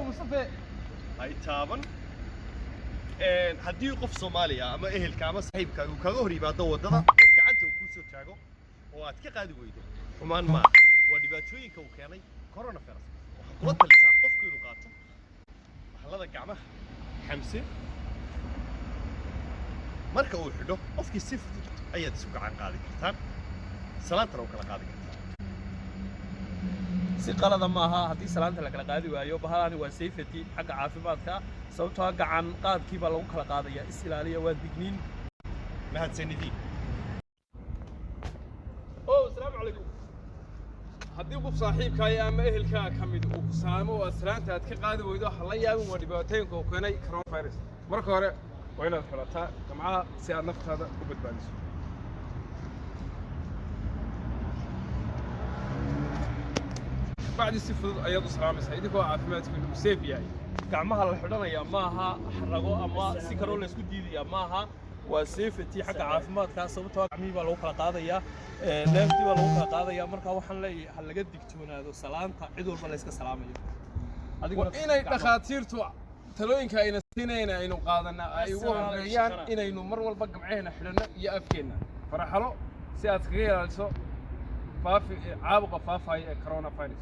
Mustafe. Hay taaban. Haddii qof Soomaaliya ama ehelka ama saaxiibka uu kaga hor yimaado waddada oo gacanta uu kuu soo taago oo aad ka qaadi weydo, xumaan maaha, waa dhibaatooyinka uu keenay coronavirus. Waxaan kula talisaa qofku inuu qaato bahalada gacmaha. Xamse, marka uu xidho qofkii, si fudud ayaad isu gacan qaadi kartaan, salaantana u kala qaadi kartaan. Si qalada maaha haddii salaanta la kala qaadi waayo. Bahalaani waa safety xagga caafimaadka, sababtoo ah gacan qaadkii baa lagu kala qaadaya. Is ilaaliya, waa digniin. Mahadsanidin. Oh, asalaamu calaykum. Haddii qof saaxiibkaaga ama ehelkaaga ka mid uu ku salaamo oo aad salaanta aad ka qaadi weydo, ha la yaabin, waa dhibaatooyinka uu keenay coronavirus. Marka hore waa inaad xidhataa gamcaha si aad naftaada u badbaadiso. Bacdi si fudud ayaad u salaamaysaa idinkoo caafimaadkiinu uu safe yahay. Gacmaha la xidhanaya maaha xarago ama si kaloo laysku diidaya maaha, waa safety xagga caafimaadka, sababtoo ah gacmihii baa lagu kala qaadaya, neeftii baa lagu kala qaadaya. Marka waxaan leeyahay, ha laga digtoonaado salaanta cid walba la iska salaamayo. Adiguna Waa inay dhakhaatiirtu talooyinka ayna siinayna aynu qaadanaa, ay ugu horeeyaan inaynu mar walba gamcaheena xidhanno iyo afkeenna faraxalo si aad kaga ilaaliso faafi caabuqa faafaya ee coronavirus.